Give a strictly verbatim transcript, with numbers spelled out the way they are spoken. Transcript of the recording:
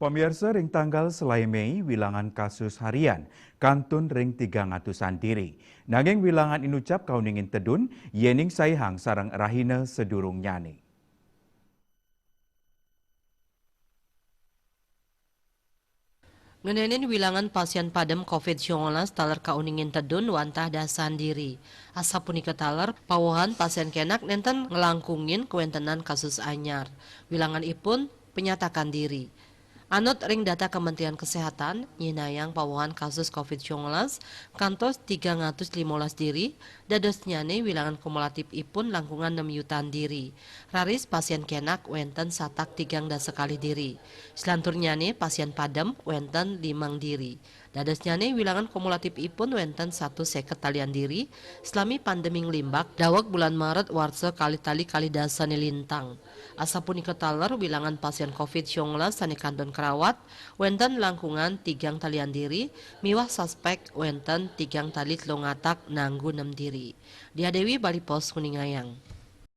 Pamiarsa, ring tanggal selaé Méi, wilangan kasus harian kantun ring tigang atusan diri. Nanging wilangan inucap kauningin tedun, yéning saihang sareng rahina sadurungnyané. Ngenénin wilangan pasién padem covid sembilan belas taler kauningin tedun wantah dasan diri. Asapunika taler, pawohan pasién kénak nénten nglangkungin kawéntenan kasus anyar. Wilangan ipun penyatakan diri. Anut ring data Kementerian Kesehatan, nyinayang pawohan kasus covid sembilan belas kantos tigang atus limolas diri, dadosnyané wilangan kumulatif ipun langkungan nem yutan diri. Raris pasién kénak wénten satak tigang dasa kalih diri. Selanturnyané pasién padem wénten limang diri. Dadosnyané wilangan kumulatif ipun wénten satus séket talian diri, salami pandemi nglimbak, daweg bulan Maret warsa kalih tali kalih dasané lintang. Asapunika taler wilangan pasién covid sembilan belas sané kantun karawat, wénten langkungan tigang talian diri, miwah suspék wénten tigang tali telung atak nanggu nem diri. Dia Dewi, Bali Post, nguningayang.